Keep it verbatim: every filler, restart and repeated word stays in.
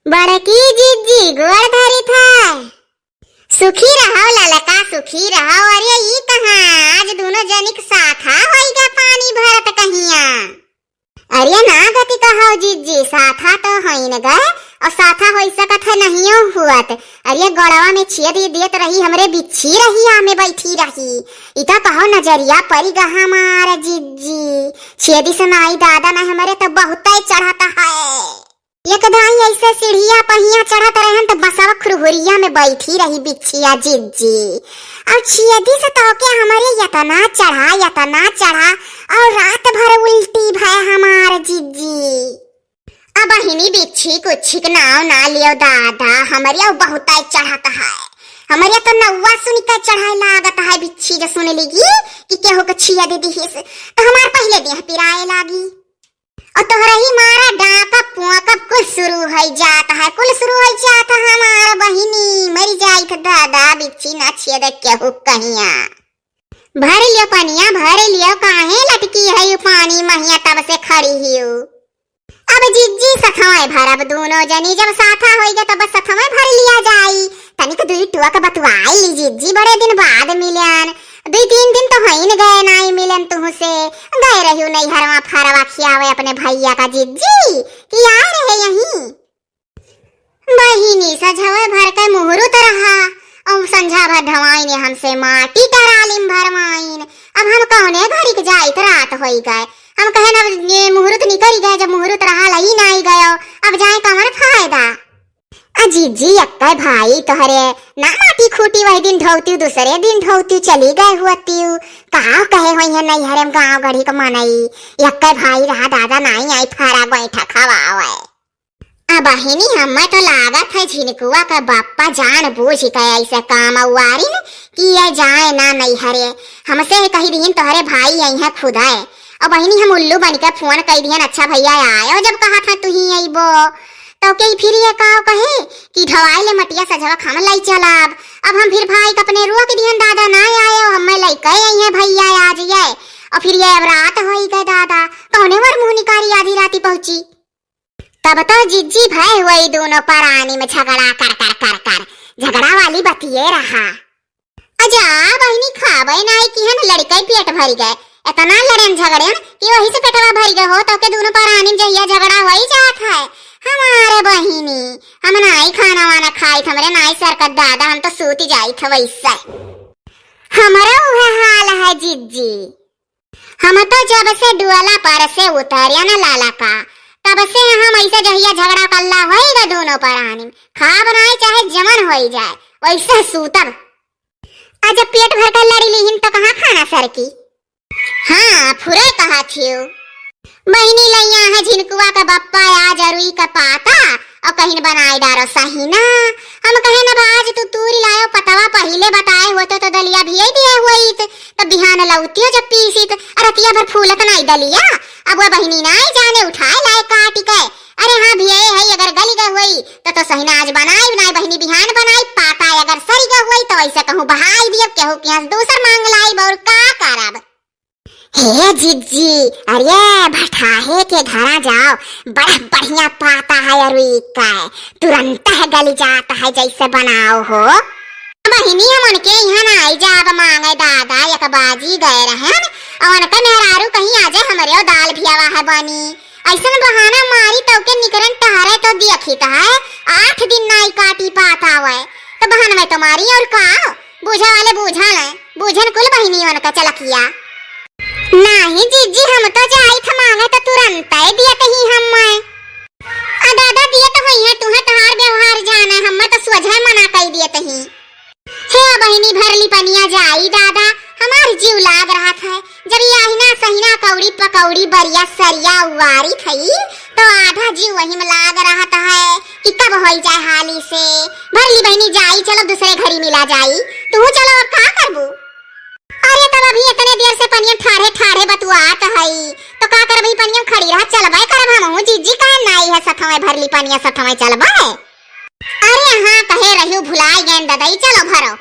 बड़की जिज्जी गोड़ धरी था। सुखी रहो ललका, सुखी रहो। अरे ई कहाँ, आज दुनो जनिक साथा होइगा पानी भरत कहिया। अरे ना गति कहो जिज्जी, साथा तो होइन गए और साथा होइ सकत है नहियो हुअत। अरे गोड़वा में छियदी दियत रही, हमरे बिच्छी रही, आमे बैठी रही। इता कहो नजरिया परी गा हमार जिज्जी, छियदी से नाई दादा ना हमरे तो बहुतै चढ़त है। एक दाई ऐसे सीढ़िया पहिया चढ़त रहन त बसवा खुरहुरिया में बैठी रही बिच्छिया जिज्जी। और छियदी से तोके हमरे यतना चढ़ा, यतना चढ़ा, और रात भर उल्टी भय हमार जिज्जी। अब बहिनी बिच्छी कुच्छी के नाव ना लियो दादा, हमरे बहुतै चढ़त है। हमरे तो नौवा सुनिकै चढ़ाए लागत है बिच्छी, जो सुन लिगी कि केहू के छियदी दिहिस, तो हमार पहिले देह पिराए लागी। और तोहरा ही मारा डाँकब पोंकब कुल शुरू होइ जात है, कुल शुरू होइ जात है हमार बहिनी, मरि जाइत दादा बिच्छी ना छियदे केहू कहिया। भर लियो पनिया, भर लियो, काहे लटकी है यू पानी महिया तब से खड़ी हियो। अब जिज्जी सथवे भरब दुनो जनी, जब साथा होइगा तब सथवे भर लिया जाई। तनिक दुई टुअक बतुआई ली जिज्जी, बड़े दिन बाद मिलन। दुई तीन दिन तो होइन गए नाई मिलन तुहसे। गए रहियो नैहरवा फरवा खियावे अपने भैया का जिज्जी, कि आए रहे यहीं। बहिनी सझवे भर के मुहूर्त रहा, और संझा भर ढवाइन हमसे माटी टरालिम भरवाइन। अब हम कौने घड़ी के जाइत रात होई गए। हम कहे न ये मुहूर्त निकल गए, जब मुहूर्त रहा लही नाई गयो, अब जाए कौन फायदा। आ जिज्जी, एक्कै भाई तोहरे ना माटी खूटी, वही दिन ढोवती, दूसरे दिन ढोवती, चली गए हुअती। का कहे होइहैं नैहरे में गाँव गढ़ी के मनई, एक्कै भाई रहा दादा, नाई आई फारा गोइठा खवावे। आ बहिनी, हमें तो लागत है झिनकुआ का बप्पा जान बूझ के ऐसे काम उआरिन कि ये जाए ना नैहरे। हमसे ही कही दिहिन तोहरे भाई अइहैं खुदै। और बहिनी, हम उल्लू बन के फोन कई दिहन, अच्छा भैया आयो, जब कहा था तू ही अइबो, तो के फिर ये का कहे कि ढवाई ले मटिया सझवा हम लई चलाब। अब हम फिर भाई के अपने रोक दिहन, दादा ना आयो, हमें लइके अइहैं भैया आज ये। और फिर ये अब रात होई गए दादा, कौने वर मुँह निकारी आधी राती पहुँची। तब तो जिज्जी भय हुई दोनों परानी में झगड़ा कर कर कर कर, झगड़ा वाली बतिये रहा। अजा बहिनी, खाबे नाई किहन, लड़िकै पेट भरि गए। एतना लड़ेन झगड़ेन कि वही से पेटवा भरि गए हो, तो के दोनों परानी में जहिया झगड़ा होई जात है। हमारे बहिनी, हम नाई खाना वाना खाइत, हमरे नाई सरकत दादा, हम तो सूत जाइत वैसे। हमरा उहे हाल है जिज्जी। हम तो जब से डुअला पर से उतरिया न लाला का, तब से हम ऐसे जहिया झगड़ा कल्ला होइगा दोनों परानी, खाब नाई चाहे जमन होई जाए, वैसे सूतब। आ जब पेट भर कर लड़ी लिहिन तो कहाँ खाना सरकी? हाँ, फुरे कहा थियो। बहिनी लइया है झिनकुआ का बप्पा, आज अरुई का पाता, और कहिन बनाए डारो सहिना। हम कहेन अब आज तू तूरी लायो पतवा, पहिले बताए होतो तो दलिया भियई दिए होइत, तब बिहान लौतियो जब पीसित, अ रतिया भर फूलत नाई दलिया। अब वह बहिनी नाई जाने उठाए लाए काटि के। अरे हाँ भियई है, अगर गलि गए होई तो, तो सहिना आज बनाई नाई बहिनी, बिहान बनाई, पाता अगर सरि गए होई तो ऐसे कहूँ बहाई दियब, केहू के यहाँ से दूसर मांग लाइब, और का करब। हे जिज्जी, अरे भठाहे के घरा जाओ, बड़ा बढ़िया पाता है अरुई का, तुरंत है गलि जात है जैसे बनाओ हो। बहिनी हम उनके यहाँ नाई जाब मांगे दादा, एक बाजी गए रहन, और उनका मेहरारू कहीं आ जाए हमरे दाल भियावा है बनी। ऐसन बहाना मारी तो के निकरन टहरे तो दियखित है, आठ दिन नाई काटी पाता हुए, तो बहन में तो मारी और का? बूझे वाले बूझा लें, बूझन कुल बहिनियन का चलकिया। नाही जिज्जी, हम तो जाइत मांगे तो तुरंत दियत ही हम। आ दादा दियत होइहैं, तुहे तोहार व्यवहार जाने, हम तो सोझे मना कई दियत ही। हे बहिनी, भरली पनिया जाई दादा, हमार जीव लाग रहत है। जब ये अहिना सहिना कौड़ी पकौड़ी बरिया सरिया उवारी थई, तो आधा जीव वही में लाग रहत है कि कब होई जाए हाली से। भरली बहिनी जाई, चलो दूसरे घरी मिला जाई। तू चलो, अब का करबू? अरे तब अभी इतने देर से पनिया ठाढ़े ठाढ़े बतुआत हई, तो का करबी पनिया खड़ी रह, चलबे करब हमहू। जिज्जी कहे नाई है सथवे भरली पनिया सथवे चलबे। अरे हाँ, कहे रहियो भुलाई गए ददई, चलो भरो।